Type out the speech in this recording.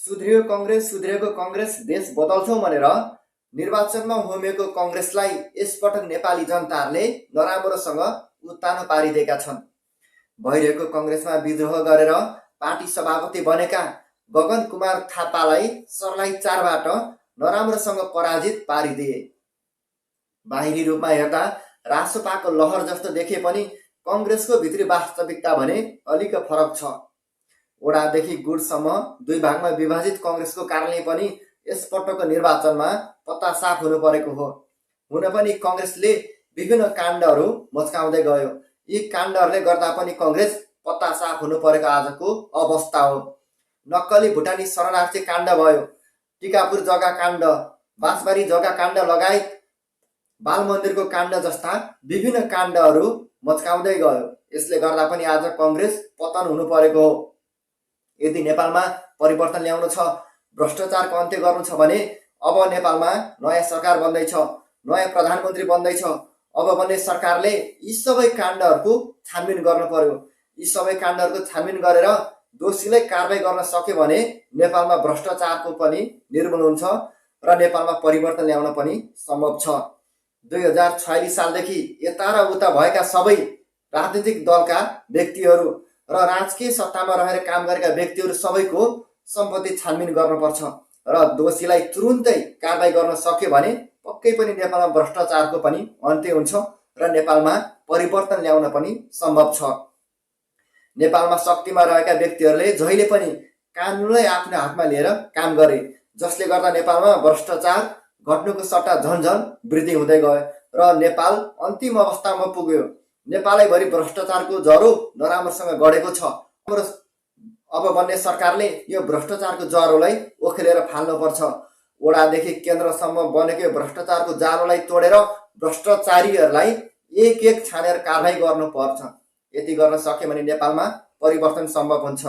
सुध्रिएको कङ्ग्रेस देश बदल्छौँ भनेर निर्वाचनमा होमिएको कङ्ग्रेसलाई यसपटक नेपाली जनताहरूले नराम्रोसँग उत्तानो पारिदिएका छन्। भइरहेको कङ्ग्रेसमा विद्रोह गरेर पार्टी सभापति बनेका गगन कुमार थापालाई सर्लाही 4बाट नराम्रोसँग पराजित पारिदिए। बाहिरी रूपमा हेर्दा रासोपाको लहर जस्तो देखे पनि कङ्ग्रेसको भित्री वास्तविकता भने अलिक फरक छ। वडादेखि गुटसम्म 2 भागमा विभाजित कङ्ग्रेसको कारणले पनि यसपटकको निर्वाचनमा पत्ता साफ हुनु परेको हो। हुन पनि कङ्ग्रेसले विभिन्न काण्डहरू मच्काउँदै गयो। यी काण्डहरूले गर्दा पनि कङ्ग्रेस पत्ता साफ हुनु परेको आजको अवस्था हो। नक्कली भुटानी शरणार्थी काण्ड भयो, टिकापुर जग्गा काण्ड, बाँसबारी जग्गा काण्ड लगायत बाल मन्दिरको काण्ड जस्ता विभिन्न काण्डहरू मच्काउँदै गयो। यसले गर्दा पनि आज कङ्ग्रेस पतन हुनु परेको हो। यदि नेपालमा परिवर्तन ल्याउनु छ, भ्रष्टाचारको अन्त्य गर्नु छ भने अब नेपालमा नयाँ सरकार बन्दैछ, नयाँ प्रधानमन्त्री बन्दैछ। अब बन्ने सरकारले यी सबै काण्डहरूको छानबिन गर्नु पर्यो। यी सबै काण्डहरूको छानबिन गरेर दोषीलाई कारबाही गर्न सक्यो भने नेपालमा भ्रष्टाचारको पनि निर्मूलन हुन्छ र नेपालमा परिवर्तन ल्याउन पनि सम्भव छ। 2046 सालदेखि यता र उता भएका सबै राजनीतिक दलका व्यक्तिहरू र राजकीय सत्तामा रहेर काम गरेका व्यक्तिहरू सबैको सम्पत्ति छानबिन गर्नुपर्छ र दोषीलाई तुरुन्तै कारबाही गर्न सक्यो भने पक्कै पनि नेपालमा भ्रष्टाचारको पनि अन्त्य हुन्छ र नेपालमा परिवर्तन ल्याउन पनि सम्भव छ। नेपालमा शक्तिमा रहेका व्यक्तिहरूले जहिले पनि कानुनलाई आफ्नो हातमा लिएर काम गरे, जसले गर्दा नेपालमा भ्रष्टाचार घट्नुको सट्टा झन्झन वृद्धि हुँदै गयो र नेपाल अन्तिम अवस्थामा पुग्यो। नेपालैभरि भ्रष्टाचारको ज्वरो नराम्रोसँग गढेको छ। अब बन्ने सरकारले यो भ्रष्टाचारको ज्वरोलाई ओखेलेर फाल्नुपर्छ। वडादेखि केन्द्रसम्म बनेको भ्रष्टाचारको जालोलाई तोडेर भ्रष्टाचारीहरूलाई एक छानेर कारबाही गर्नुपर्छ। यति गर्न सक्यो भने नेपालमा परिवर्तन सम्भव हुन्छ।